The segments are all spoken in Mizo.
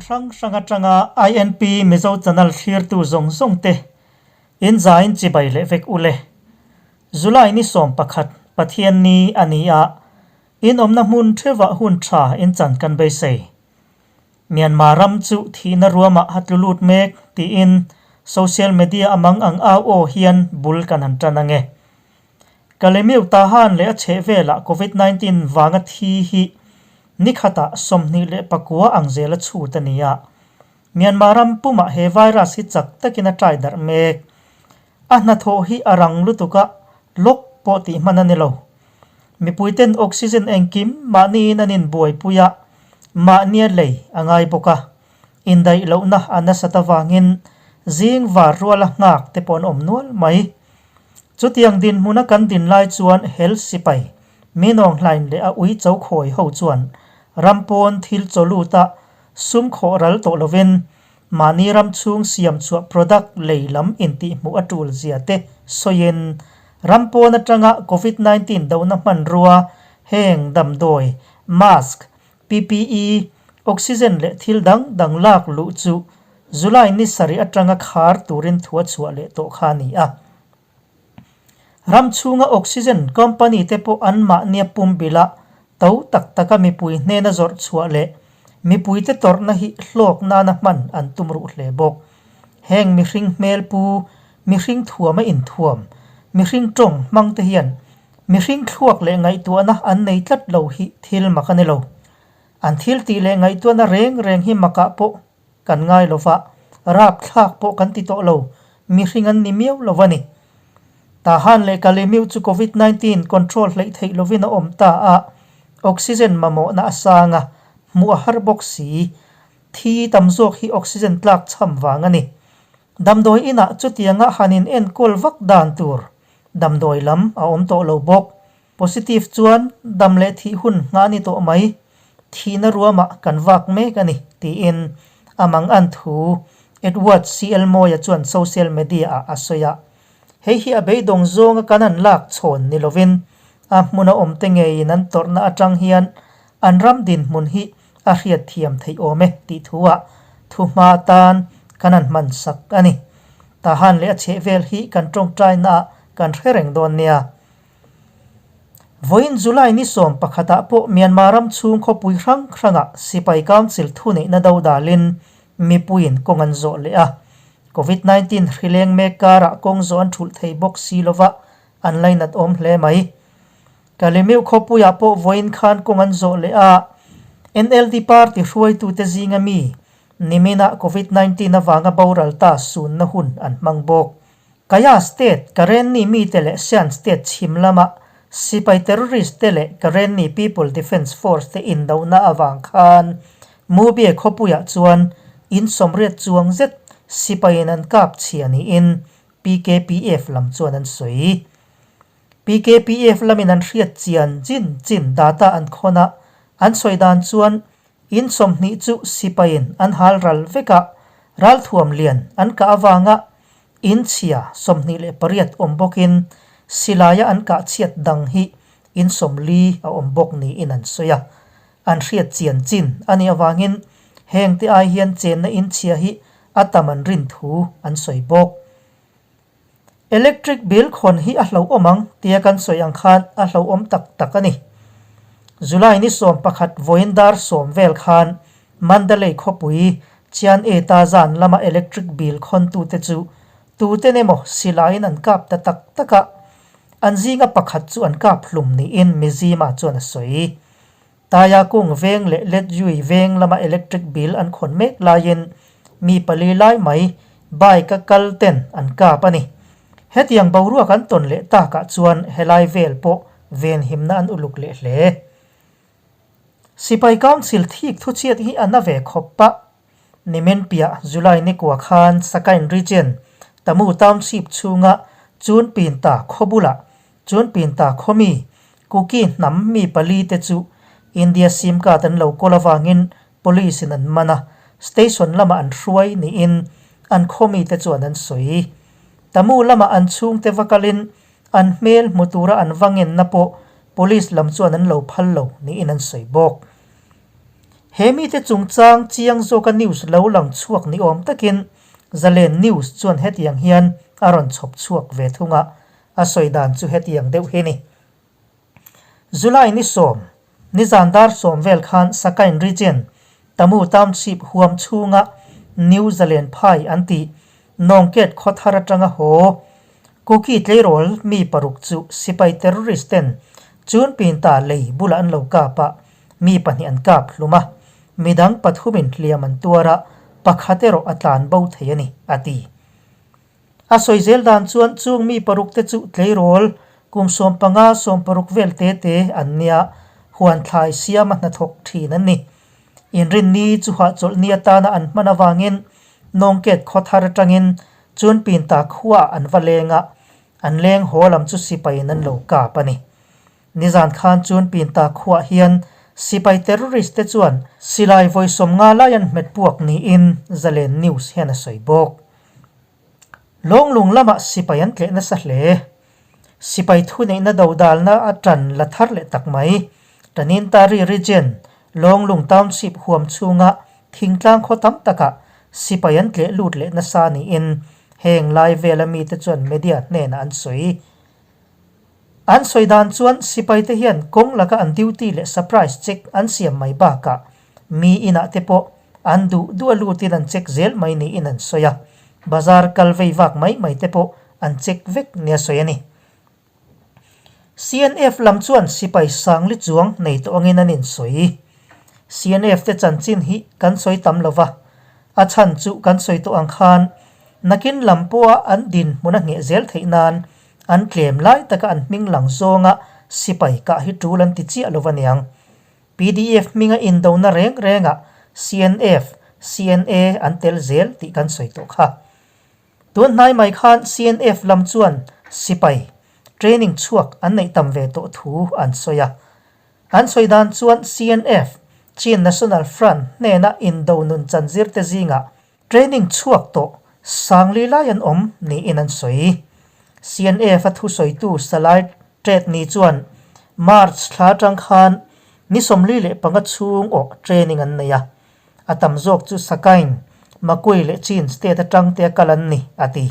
hrang hrang atanga INP Mizo Channel thlirtu zawng zawng te in zain chibai leh vek ule. July ni 11 Pathian ni a ni a, in awmna hmun theuhah hun tha in chan kan beisei. Myanmar ram chu thihna ruamah a tlu lut mek tiin social media a mang ang au aw hian bul kan han tan ange. Kalemiu Tahan leh a chhehvelah Covid 19 vanga thi hi nikhatah 29 ang zela chhut a ni a. Myanmar ram pumah he virus hi chak takin a tai darh mek. A hnathawh hi a rang lutuk a, lawk pawh tih hman a ni lo. Mipuiten oxygen engkim mahniin an inbuaipui a, mahnia lei a ngai bawk a. Indaih lohna a nasat avangin zing var ruala nghak te pawh an awm nual mai. Chutiang dinhmuna kan din lai chuan hel sipai Minawnghlain leh a ui cho khawi ho chuan ram pawn thil chaw luta sum khawh ral tawh lovin mahni ram chhung siam chhuah product lei lam intihhmuh a tul zia te sawiin ram pawn atanga Covid 19 dona hmanrua heng damdawi, mask, PPE, oxygen leh thil dang dang lak luh chu July ni sarih atanga khar turin thu a chhuah leh tawh kha a ni a. Ram chhunga oxygen company te pawh an mahnia pumbilh a, to tak taka mipui hnena zawrh chhuah leh mipuite tawrhna hi hlawk nana hman an tum ruh hle bawk. Heng mihring hmel pu, mihring thuama inthuam, mihring tawng hmang te hian mihring thluak leh ngaihtuahna an nei tlat lo hi thil mak a ni lo. An thil tih leh ngaihtuahna reng reng hi makah pawh kan ngai lo va, rapthlak pawh kan ti tawh lo, mihring an ni miau lo a ni. Tahan leh Kalemiu chu Covid 19 control hleih theih lovin a awm ta a, oxygen mamawhna a sang a, hmuh a har bawk si. Thi tam zawk hi oxygen tlak chham vang a ni. Damdawi inah chutianga han in enkawl vak dan tur damdawi lam a awm tawh lo bawk. Positive chuan dam leh thih hun nghah ni tawh mai, thihna ruamah kan vak mek a ni, tiin a mangan thu Edward CL Mawia chuan social media-ah a sawi a. Hei hi a beidawng zawnga kan an lak chhawn ni lovin a hmuna awmte ngeiin an tawrhna atang hian an ram dinhmun hi a hriatthiam theih awm e tih thu-ah thuhma atan kan han hman sak a ni. Tahan leh a chhehvel hi kan tawngtainaah kan hre reng dawn nia. Vawiin July ni 11 ah pawh Myanmar ram chhung khawpui hrang hrangah Sipai Council thuneihna do dalin mipuiin kawng an zawh leh a. Covid 19 hrileng mek karah kawng zawh an thulh thei bawk si lova an lainat awm hle mai. Kalemiu khawpuiah pawh vawiin khan kawng an zawh leh a, NLD party hruaitute zinga mi niminah Covid 19 avanga boral ta sunna hun an hmang bawk. Kaya State, Karenni mite leh Shan State chhim lama sipai terrorist te leh Karenni People Defence Force te indohna avang khan Mubye khawpuiah chuan in 80 chuang zet sipaiin an kap chhia niin PKPF lam chuan an sawi. PKPF lamin an hriat chian chin chin data an khawn a, an sawi dan chuan In 20 chu sipaiin an hal ral vek a, ralthuam lian an kah avanga in chhia 28 awm bawkin silaia an kah chhiat dang hi in 40 a awm bawk niin an sawi a. An hriat chian chin a nih avangin hengte ai hian chenna in chhia hi a tam an rin thu an sawi bawk. Electric bill khawn hi a hlauhawm ang tia kan sawi ang khan a hlauhawm tak tak a ni. July ni 11 vawiin dar 10 vel khan Mandalay khawpui Chian E Ta zan lama electric bill khawntute chu tuten emaw silaiin an kap ta tak tak a, an zinga pakhat chu an kap hlum niin Mizima chuan a sawi. Taia kung veng leh Letjui veng lama electric bill an khawn mek laiin mi pali lai mai bike a kal ten an kap a ni. Hetiang boruak an tawn leh takah chuan helai vel pawh venhimna an uluk leh hle. Sipai Council thik thuchhiat hi a na ve khawp pah. Nimin piah July ni kua khan Sakain Region, Tamu Township chhunga Chunpinta khaw bulah Chunpinta khawmi Kuki hnam mi pali te chu India sim card an lo kawl avangin police in an man a, station lamah an hruai niin an khawmi te chuan an sawi. Tamu lamah an chhungte va kalin an hmel hmu tura an va ngenna pawh police lam chuan an lo phal lo niin an sawi bawk. He mite chungchang chiang zawka news lo lang chhuak ni awm takin Zalen News chuan hetiang hian a rawn chhawp chhuak ve thung a, a sawi dan chu hetiang deuh hi ni. July ni sawm, nizan dar sawm vel khan Sakain Region, Tamu Township huam chhunga New Zalen Phai an tih Nawngket khaw thar atanga haw Kuki tleirawl mi paruk chu sipai terrorist ten Chunpinta lei bulah an lo kap a, mi pahnih an kap hlum a, midang pathumin hliam an tuar a, pakhat erawh a tlan bo thei a ni, a ti. A sawi zel dan chuan chung mi paruk te chu tleirawl kum 15 16 vel te te an nia, huan thlai siama hnathawk thin an ni. Inrinni chu hahchawlh ni atana an hman avangin Nawngket khaw thar atangin Chunpinta khuaah an va leng a, an leng haw lam chu sipaiin an lo kap a ni. Nizan khan Chunpinta khuaah hian sipai terrorist te chuan silai vawi 50 lai an hmet puak niin Zalen News hian a sawi bawk. Lawnglung lamah sipai an tleh nasa hle. Sipai thuneihna dodalna a tan la thar leh tak mai. Tanintari Region, Lawnglung Township huam chhunga thingtlang khaw tam takah sipai an tleh lut leh nasa niin heng lai vela mite chuan media hnenah an sawi. An sawi dan chuan sipaite hian kawng laka an duty leh surprise check an siam mai bakah mi inah te pawh an duh duh a lutin an check zel mai niin an sawi a, bazar kal vei vak mai mai te pawh an check vek nia sawi a ni. CNF lam chuan sipai sangli chuang nei tawh angin an insawi. CNF te chanchin hi kan sawi tam lo va, a chhan chu kan sawi tawh ang khan nakin lam pawha an dinhmun a ngheh zel theih nan an tlem lai taka an hming lang zawnga sipai kah hi tul an ti chiah lo aniang. Pdf hminga indona reng rengah CNF, CNA an tel zel tih kan sawi tawh kha. Tun hnai mai khan CNF lam chuan sipai training chhuak an neih tam ve tawh thu an sawi a. An sawi dan chuan CNF, Chin National Front, hnena indo nun chanzir te zingah training chhuak tawh sangli lai an awm niin an sawi. CNF a thusawitu Salai Tretni chuan March thla atang khan ni 45 chhung awh training an nei a, a tam zawk chu Sakaing, Makui leh Chin state atang te a kal an ni, a ti.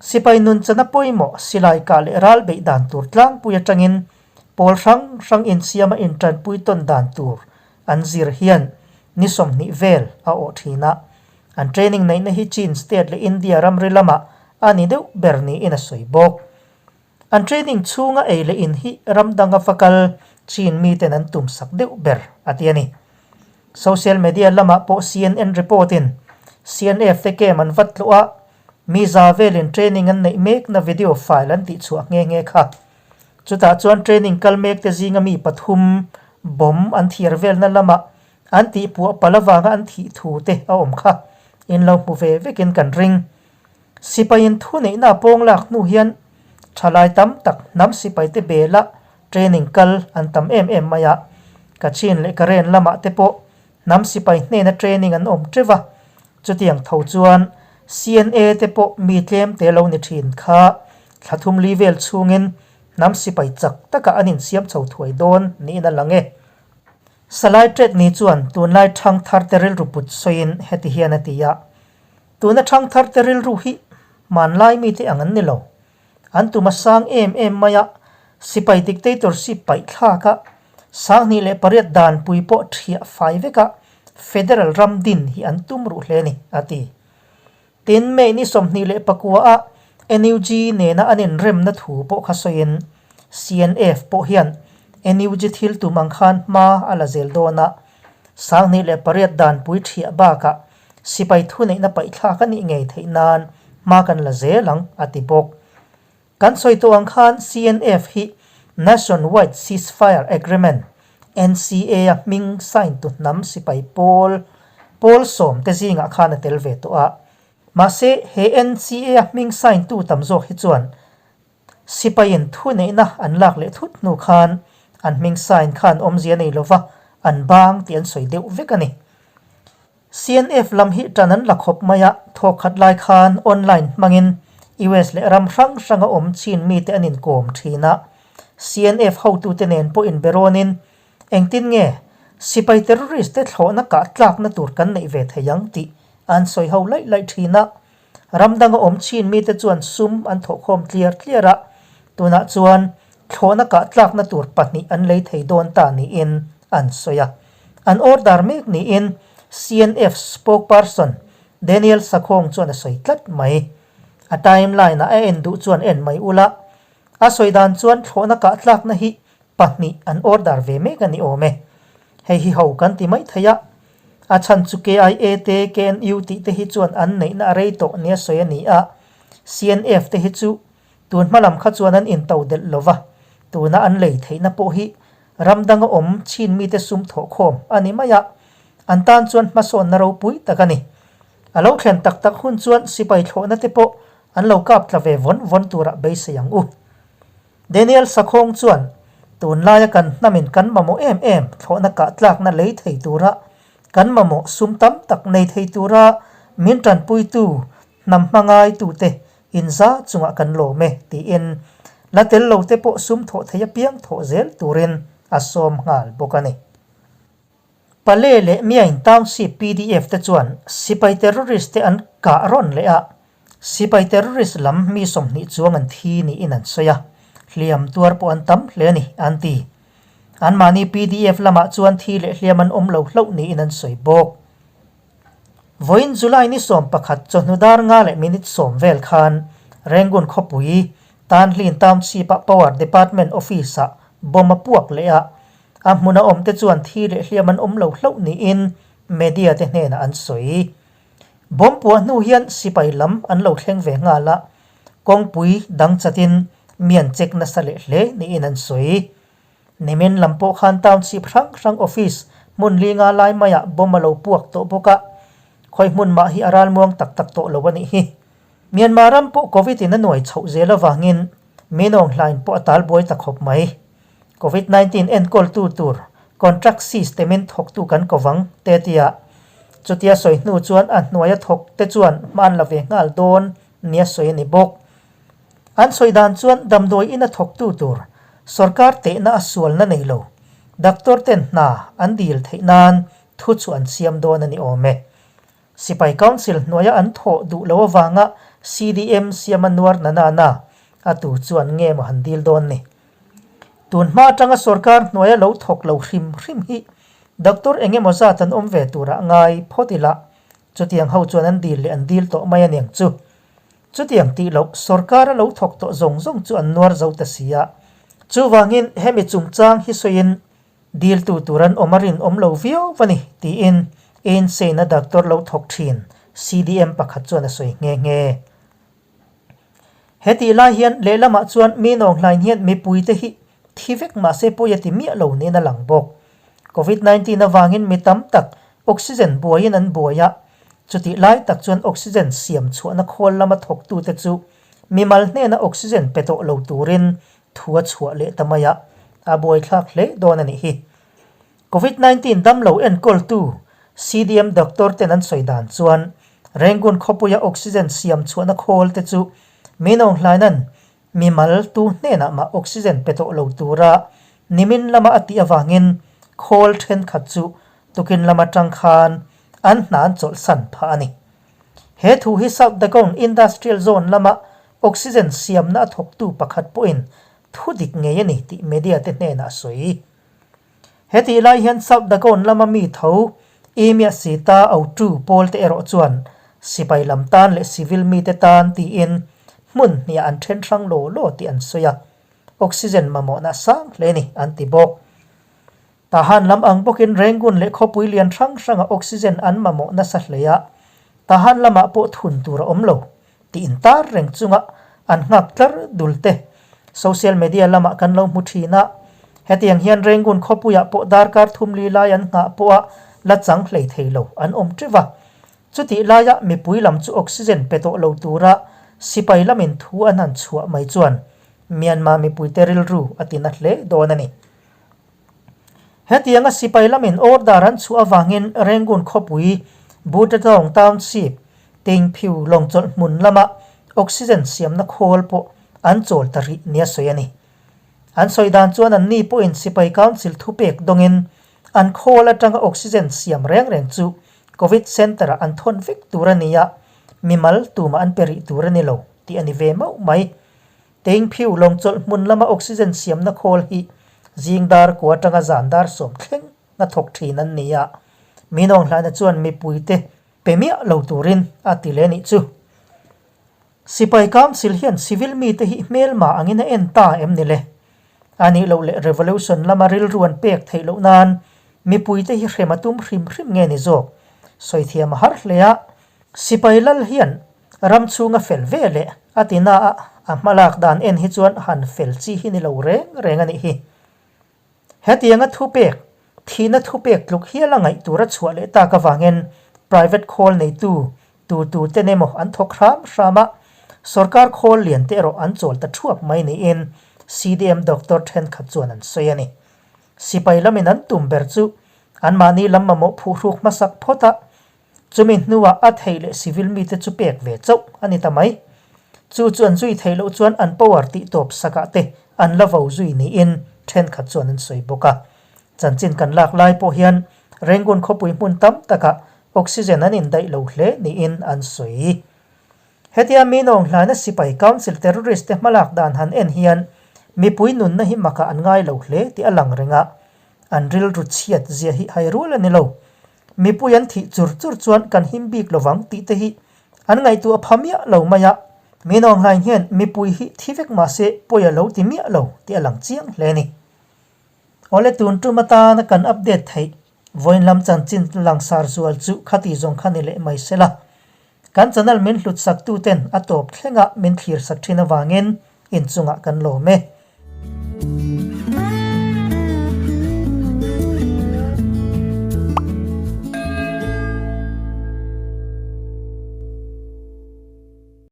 Sipai nunchana pawimawh silai kah leh ral beih dan tur tlangpui atangin pawl hrang hrang insiama intanpui tawn dan tur an zir hian ni 20 vel a awh thin a. An training neihna hi Chin state leh India ramri lamah a ni deuh ber niin a sawi bawk. An training chhunga ei leh in hi ram danga va kal Chin miten an tum sak deuh ber a ti a ni. Social media lamah pawh CNN report in CNF te camp an vat tluah a, mi za velin training an neih mekna video file an tihchhuah nghe nghe kha. Chutah chuan training kal mek te zinga mi pathum bomb an thiar velna lamah an tihpuah palh avanga an thih thu te a awm kha in lo hmu ve vekin kan ring. Sipaiin thuneihna a pawng lak hnu hian thalai tam tak hnam sipaite bela training kal an tam em em mai a, Kachin leh Karen lamah te pawh hnam sipai hnena training an awm teuh a, chutiang tho chuan CNA te pawh mi tlem te lo ni thin kha thla thum li vel chhungin hnam sipai chak takah an insiam chho thuai dawn niin a lang e. Salai Tretni chuan tunlai thangthar te rilru put sawiin heti hian a ti a. Tuna thangthar te rilru hi hmanlai mite ang an ni lo. An tum a sang em em mai a, sipai dictatorship paih thlak a, 2008 danpui pawh thiah fai vek a, federal ram din hi an tum ruh hle a ni, a ti. Tin, May ni 29 a NUG nena an inremna thu pawh kha sawiin, CNF pawh hian NUG thil tum ang khan hma a la zel dawn a, 2008 danpui thiah bakah Sipai thuneihna paihthlak a nih ngei theih nan hma kan la zel ang, a ti bawk. Kan sawi tawh ang khan CNF hi Nationwide Ceasefire Agreement, NCA, a hming sign tu hnam sipai pawl pawl sawm te zingah khan a tel ve tawh a. Mahse, he NCA a hming sign tu tam zawk hi chuan Sipaiin thuneihna an lak leh thut hnu khan an hming sign khan awmzia nei lova an bang tih an sawi deuh vek a ni. CNF lam hi tan an la khawp mai a, thawkkhat lai khan online hmangin US leh ram hrang hranga awm chin mite an inkawm thin a. CNF hotute nen pawh inberawnin engtin nge Sipai terrorist te thlawhna kah tlakna tur kan neih ve thei ang tih an sawi ho laih laih thin a. Ram danga awm chin mite chuan sum an thawhkhawm tliar tliar a, tunah chuan thlawhna kah tlakna tur pahnih an lei thei dawn ta niin an sawi a. An order mek niin CNF spokesperson Daniel Sakhong chuan a sawi tlat mai. A timeline ah a en duh chuan en mai ula. A sawi dan chuan thlawhna kah tlakna hi pahnih an order ve mek a ni awm e. Hei hi ho kan ti mai thei a. A chhan chu KIA te, KNU tih te hi chuan an neihna a rei tawh nia sawi a ni a. CNF te hi chu tun hma lam kha chuan an into delh lo va, tuna an lei theihna pawh hi ram danga awm chin mite sum thawhkhawm a ni mai a. An tan chuan hmasawnna ropui tak a ni. A lo thlen tak tak hun chuan sipai thlawhna te pawh an lo kap tla ve vawn vawn turah beisei ang u. Daniel Sakhawng chuan, Tunlaia kan hnamin kan mamawh em em thlawhna kah tlakna lei thei tura kan mamawh sum tam tak nei thei tura min tanpuitu hnam hmangaitute inza chungah kan lawm e, tiin la tel lote pawh sum thawh thei apiang thawh zel turin a sawm nghal bawk a ni. Pale leh Myaing Township pdf te chuan sipai terrorist te an kah rawn leh a, sipai terrorist lam mi 20 chuang an thi niin an sawi a, hliam tuar pawh an tam hle a ni, an ti. Anmahni pdf lamah chuan thi leh hliam an awm lo hlauh niin an sawi bawk. Vawiin July ni 11 chawhnu dar nga leh minute sawm vel khan Rangoon khawpui Tanhlin Township-a Power Department Office-ah bomb a puak leh a, A hmuna awmte chuan thi leh hliam an awm lo hlauh niin media te hnenah an sawi. Bomb puah hnu hian sipai lam an lo thleng ve nghal a, kawngpui dang chatin mi an check nasa leh hle niin an sawi. Nimin lam pawh khan township hrang hrang office hmun linga lai maiah bomb a lo puak tawh bawk a, khawi hmun mah hi a ralmuang tak tak tawh lo a nih hi. Myanmar ram pawh Covid in a nuai chhoh zel avangin Minawng hlain pawh a talbuai ta khawp mai. Covid 19 enkawltu tur contract systemin thawktu kan ko vang te tia. Chutia sawi hnu chuan a hnuaia thawk te chuan hma an la ve nghal dawn nia sawi a ni bawk. An sawi dan chuan damdawi ina thawktu tur sorkar tehna a sualna nei lo doctor ten hna an dil theih nan thu chu an siam dawn a ni awm e. Sipai Council hnuaia an thawh duh loh avanga CDM siama nuar na na na a tu chuan nge maw han dil dawn ni. Tun hma atanga sorkar hnuaia lo thawk lo hrim hrim hi doctor eng emaw zat an awm ve turah ngai phawt ila chutiang ho chuan an dil leh an dil tawh mai aniang chu. Chutiang tih loh sorkara lo thawk tawh zawng zawng chu an nuar zo ta si a. Chuvangin hemi chungchang hi sawiin Diltu tur an awm a rinawm lo viau va ni, tiin Einstein-a doctor lo thawk thin CDM pakhat chuan a sawi nghe nghe. He tih lai hian lehlamah chuan mi nawnghlain hian mipuite hi thi vek mah se pawi a ti miah lo niin a lang bawk. Covid 19 avangin mi tam tak oxygen buaiin an buai a, chutih lai tak chuan oxygen siam chhuahna khawl lama thawktute chu mimal hnena oxygen pe tawh lo turin Thu a chhuah leh ta mai a, a buaithlak hle dawn a nih hi. Covid 19 damlo enkawltu CDM doctor ten an sawi dan chuan Rangoon khawpuia oxygen siam chhuahna khawl te chu Minawng hlainan mimal tu hnenah mah oxygen pe tawh lo tura nimin lama a tih avangin khawl thenkhat chu tukin lam atang khan an hna an chawlhsan phah a ni. He thu hi South Dagon Industrial Zone lama Oxygen siamna a thawktu pakhat pawhin thu dik ngei a ni tih media te hnenah a sawi. He tih lai hian South Dagon lama mi tho Imia Sita Autu pawl te erawh chuan sipai lam tan leh civil mite tan tiin hmun hniah an then hrang law law tih an sawi a, oxygen mamawhna a sang hle a ni an ti bawk. Tahan lam ang bawkin Rangoon leh khawpui lian hrang hranga oxygen an mamawh nasa hle a, Tahan lamah pawh thun tur a awm lo tih intar reng chunga an nghak tlar dul te social media lamah kan lo hmu thin a. Hetiang hian Rangoon khawpuiah pawh darkar thum li lai an nghah pawha la chang hlei thei lo an awm teuh a. Chutih laia mipui lam chu oxygen pe tawh lo tura sipai lamin thu an han chhuah mai chuan Myanmar mipuite rilru a tina hle dawn a ni. Hetianga sipai lamin order an chhuah avangin Rangoon khawpui Buttertong Township, Tingphiu lawngchawlh hmun lama oxygen siamna khawl pawh an chawl ta rih nia sawi a ni. An sawi dan chuan anni pawhin sipai council thupek dawngin An khawl atanga oxygen siam reng reng chu Covid Centre-ah an thawn vek tur a ni a, mimal tumah an pe rih tur a ni lo tih a ni ve mauh mai. Tengphiu lawngchawlh hmun lama oxygen siamna khawl hi zing dar kua atanga zan dar sawm thleng a thawk thin an ni a, Minawnghlaina chuan mipuite pe miah lo turin a ti leh a nih chu. Sipai Council hian civil mite hi hmelma angin a en ta em ni le? A nih loh leh revolution lama rilru an pek theih loh nan mipuite hi hrem a tum hrim hrim nge ni zawk? Sawi thiam a har hle a. Sipai lal hian ram chhunga fel ve leh a ti na a, a hmalak dan en hi chuan han fel chi hi ni lo reng reng a nih hi. Hetianga thupek, thihna thupek tluk hial a ngaih tur a chhuah leh tak avangin private khawl neitu tu tu ten emaw an thawk hram hram a, sorkar khawl lian te erawh an chawl ta thuap mai niin CDM doctor thenkhat chuan an sawi a ni. Sipai lamin an tum ber chu anmahni lam mamawh phuhruk hmasak phawt a, Chumi hnuah a theih leh civil mite chu pek ve chauh a ni ta mai. Chu chu an zui theih loh chuan an power tih tawp sakah te an la vo zui niin thenkhat chuan an sawi bawk a. Chanchin kan lak lai pawh hian Rangoon khawpui hmun tam takah oxygen an indaih lo hle niin an sawi. Hetia mi nawng hlaina sipai council terrorist te hmalak dan han en hian mipui nunna hi makah an ngai lo hle tih a lang reng a, an rilru chhiat zia hi hai rual a ni lo. Mipui an thih chur chur chuan kan him bik lovang tih te hi an ngaihtuah pha miah lo mai a, mi nawng hlain hian mipui hi thi vek mah se pawi a lo ti miah lo tih a lang chiang hle a ni. Awle tun tum atana kan update theih vawiin lam chanchin langsar zual chu khati zawng kha ni leh mai sela. Kan channel min hlut sak tu ten a tawp thlengah min thlir sak thin avangin inchungah kan lawm e.